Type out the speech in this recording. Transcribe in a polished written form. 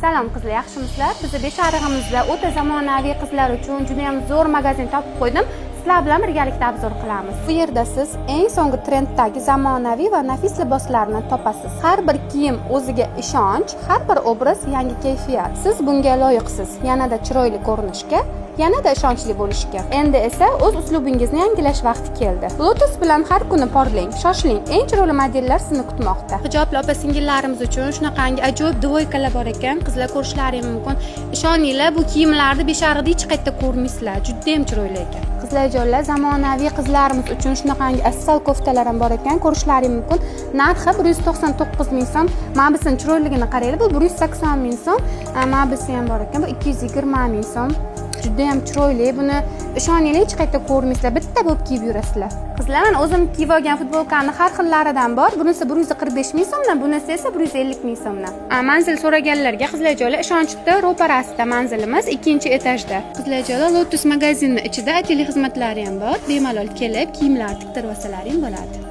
Salom, qizlar, yaxshimisizlar? Bizni Besharig'imizda o'ta zamonaviy, qizlar uchun juda ham zo'r magazin topib qo'ydim. Sizlar bilan birgalikda обзор qilamiz. Bu yerda siz eng so'nggi trenddagi zamonaviy va nafis liboslarni topasiz. Har bir kiyim o'ziga ishonch, har bir obraz yangi kayfiyat. Siz bunga loyiqsiz. Yanada chiroyli ko'rinishga, yanada ishonchli bo'lishga. Endi esa o'z uslubingizni yangilash vaqti keldi. Lotus bilan har kuni porlang. Shoshiling, eng chiroyli modellar sizni kutmoqda. Hijobli opa singillarimiz uchun shunaqangi ajoyib двойка lar bor ekan. Qizlar, ko'rishlaring mumkin. Ishoninglar, bu kiyimlarni Besharig'da hech qayerda ko'rmaysizlar. Juda ham chiroyli ekan. Qizlarjonlar, zamonaviy qizlarimiz uchun shunaqangi asal koftalar ham bor ekan, ko'rishlaring mumkin. Narxi 199 ming so'm. Mana busini chiroyligini qaranglar, bu 180 ming so'm. Mana busi ham bor ekan, bu 220 ming so'm. Juda ham chiroyli. Buni, ishoninglar, hech qayerda ko'rmaysizlar. Bitta bo'lib kiyib yurasizlar. Qizlar, mana o'zim kiyib olgan futbolkani har xillaridan bor. Bunisi 145 ming so'mdan, bunisi esa 150 ming so'mdan. Manzil so'raganlarga, qizlarjonlar, Ishonchda ro'parasida manzilimiz, ikkinchi etajda. Qizlarjonlar, Lotus magazinni ichida atelye xizmatlari ham bor. Bemalol kelib kiyimlar tiktirib olsalaring bo'ladi.